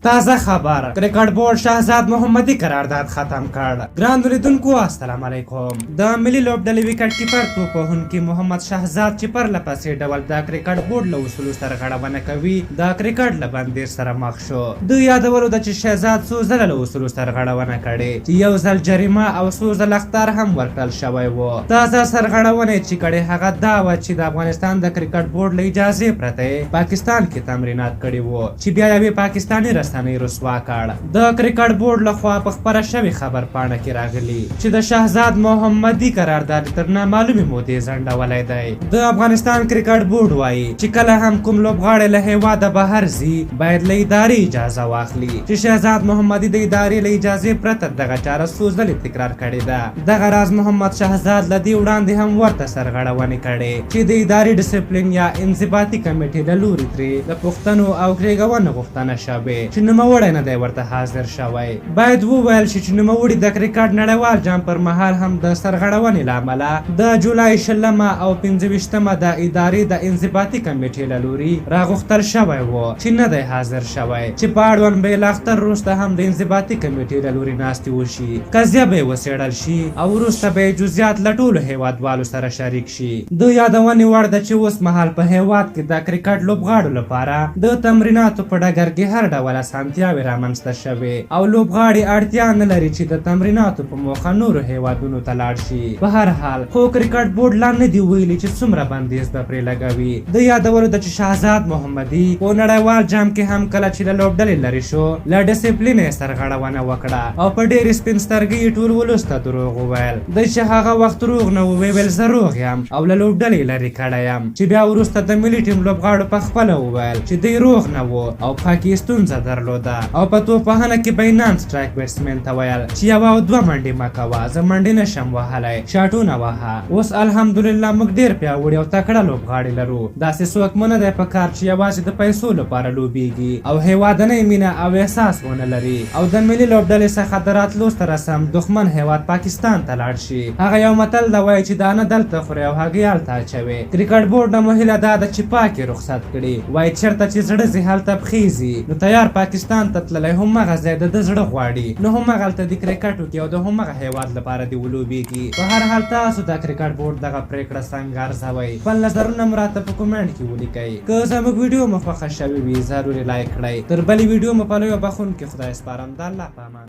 تازه خبر، کرکټ بورډ شهزاد محمدي قرارداد ختم کړ. ګران لیدونکو، السلام علیکم. د ملي لوبډلې ویکټ کیپر توپوهونکي محمد شهزاد چې پرله پسې ډول د کرکټ بورډ له اصولو سرغړونه کوي، د کرکټ له بندیز سره مخ شو. د یادولو ده چې شهزاد څو ځله له اصولو سرغړونه کړې چې یو ځل جریمه او څو ځل اخطار هم ورکړل شوی و. تازه سرغړونه یې چې کړې، هغه دا وه چې د افغانستان د کرکټ بورډ له اجازې پرته یې پاکستان کې تمرینات کړي وو چې بیا یوې پاکستاني رسنۍ رسوا کړ. د کرکټ بورډ لخوا په خپره شوې خبرپاڼه کې راغلي چې د شهزاد محمدي قرارداد تر نامعلومې مودې ځنډولی دی. د افغانستان کرکټ بورډ وایي چې کله هم کوم لوبغاړی له هېواده بهر ځي، باید له ادارې اجازه واخلي، چې شهزاد محمدي د ادارې له اجازې پرته دغه چاره څو ځلې تکرار کړې ده. دغه راز محمد شهزاد له دې وړاندې هم ورته سرغړونې کړې چې د اداري ډسپلین یا انضباطي کمېټې له لوري ترې د پوښتنو او کړېږونو غوښتنه شوې چې نوموړی نه دی ورته حاضر شوی. باید وویل شي چې نوموړي د کرکټ نړیوال جام پر مهال هم د سرغړونې له امله د جولای 20مه او 25مه د ادارې د انضباطي کمېټې له لوري راغوښتل شوی و چې نه دی حاضر شوی، چې په اړوند به یې له اختر وروسته هم د انضباطي کمېټې له لوري ناستې وشي، قضیه به یې وڅېړل شي او وروسته به یې جزیات له ټولو هېوادوالو سره شریک شي. د یادونې وړ ده چې اوس مهال په هېواد کې د کرکټ لوبغاړو لپاره د تمریناتو په ډګر کې هر ډول اسانتیاوې رامنځته شوې او لوبغاړي اړتیا نه لري چې د تمریناتو په موخه نورو هېوادونو ته لاړ شي. په هر حال، خو کرکټ بورډ لا نه دي ویلي چې څومره بندیز به پرې لګوي. د یادولو ده چې شهزاد محمدي په نړیوال جام کې هم کله چې له لوبډلې لرې شو، له ډسپلینه یې سرغړونه وکړه او په ډېرې سپین سترګۍ یې ټول ولس ته دروغ وویل. دی چې هغه وخت روغ نه و، ویل زه روغ یم او له لوبډلې لرې کړی یم، چې بیا وروسته د ملي ټیم لوبغاړو په خپله وویل چې دی روغ نه و او پښه کې ستونزه درلوده، او په توپوهنه کې به یې نان سټرایک بیټسمین ته ویل چې یوه او دوه منډې مه کوه، زه منډې نه شم وهلی، شاټونه وهه. اوس الحمدلله موږ ډېر پیاوړي او تکړه لوبغاړي لرو. داسې څوک مو نه دی په کار چې یوازې د پیسو لپاره لوبیږي او هېوادنۍ مینه او احساس ونه لري او د ملي لوبډلې څخه د راتلو سره سم دښمن هېواد پاکستان ته لاړ شي. هغه یو متل ده، وایي چې دانه دلته خورې او هګۍ هلته اچوې. کرکټ بورډ نه مو هیله دا ده چې پاک یې رخصت کړي. وایي چېرته چې زړه ځي، هلته پښې ځي. نو تیار پاکستان ته تللی، همغه ځای د ده زړه غواړي، نو همغلته دې کرکټ وکړي او د همغه هېواد لپاره دې ولوبیږي. په هر حال، تاسو د کرکټ بورډ دغه پرېکړه څنګه ارزوئ؟ خپل نظرونه مو راته په کومنټ کې ولیکئ. که زموږ ویډیو مو خوښه شوې وي، ضرور یې لایک کړئ. تر بلې ویډیو مو په لوی او بخښونکي خدای سپارم. د الله په امان.